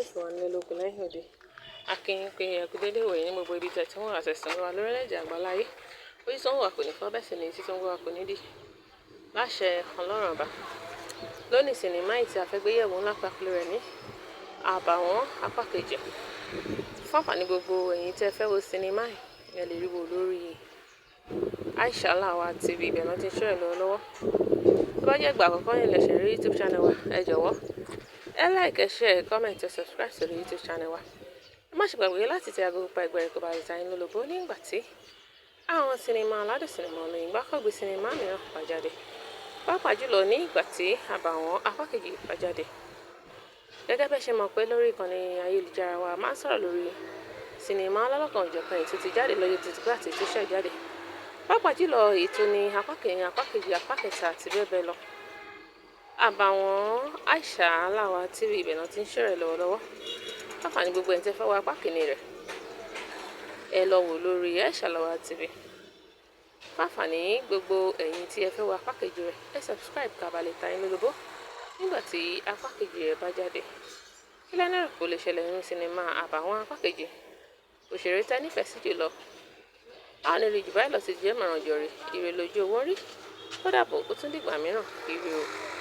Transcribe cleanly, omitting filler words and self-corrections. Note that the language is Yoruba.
Olólùfẹ́ wa nílé lóko lẹ́yìn òde. A kí yín pé ẹ kú dédé ìwòyí ní gbogbo ibi tí ẹ ti ń wò àtẹ̀sìn wa lórílẹ̀-èdè àgbáláyé. Ojú tó ń wò wá kò ní fọ́, bẹ́ẹ̀ sì ni etí tó ń gbọ́ wa kò ní dí. Láṣẹ Ọlọ́run Ọba. Lónìí sinimá yìí tí a fẹ́ gbé yẹ̀wò ńlá pàkúlù rẹ̀ ní Àbàwọ́n apá kejì. Fún àǹfààní gbogbo ẹ̀yin tí ẹ fẹ́ wo sinimá yìí, ẹ lè rí wò lórí Aisha Lawal TV, ibẹ̀ náà tí ń show ẹ̀ lọ́wọ́lọ́wọ́. Tó bá jẹ́ ìgbà àkọ́kọ́ yín lẹ ṣẹ̀ rí YouTube channel wa, ẹ jọ̀wọ́ ẹ like, ẹ share, ẹ comment, ẹ subscribe sórí YouTube channel wa. Ẹ má ṣe gbàgbé láti tẹ agogo pa ẹgbẹ́ rẹ̀ kó ba lè ta yín lólobó nígbà tí àwọn sinimá aládùn, sinimá olóyin gbákọ̀gbé, sinimá mìíràn bá jáde. Pàápàá jùlọ ní ìgbà tí Àbàwọ́n apá kejì bá jáde. Gẹ́gẹ́ bí ẹ ṣe mọ̀ pé lórí ìkànnì ayélujára wa, a máa ń sọ̀rọ̀ lórí sinimá ọlọ́kan-ò-jọ̀kan èyí tó ti jáde lọ́jọ́ tó ti pẹ́ àti tó ṣẹ̀ jáde. Pàápàá jùlọ èyí tó ní apá kìíní, apá kejì, apá kẹta àti bẹ́ẹ̀ bẹ́ẹ̀ lọ. Àbàwọ́n Aisha Lawal TV, ibẹ̀ náà tí ń show rẹ̀ lọ́wọ́lọ́wọ́. Fún àǹfààní gbogbo ẹ̀yin tí ẹ fẹ́ wo apá kìíní rẹ̀, ẹ lọ wò lórí Aisha Lawal TV. Fún àǹfààní gbogbo ẹ̀yin tí ẹ fẹ́ wo apá kejì rẹ̀, ẹ subscribe ká ba lè ta yín lólobó nígbà tí apá kejì rẹ̀ bá jáde. Kí lẹ lérò pé ó lè ṣẹlẹ̀ nínú sinimá Àbàwọ́n apá kejì? Òṣèré tẹ́ nífẹ̀ẹ́ sí jùlọ. A ò ní rí jù báyìí lọ sí jẹ́ mọ̀ràn jọ̀rẹ́. Ire lójú owó rí. Ó dàbọ̀, ó tún dìgbà mìíràn. Ire o.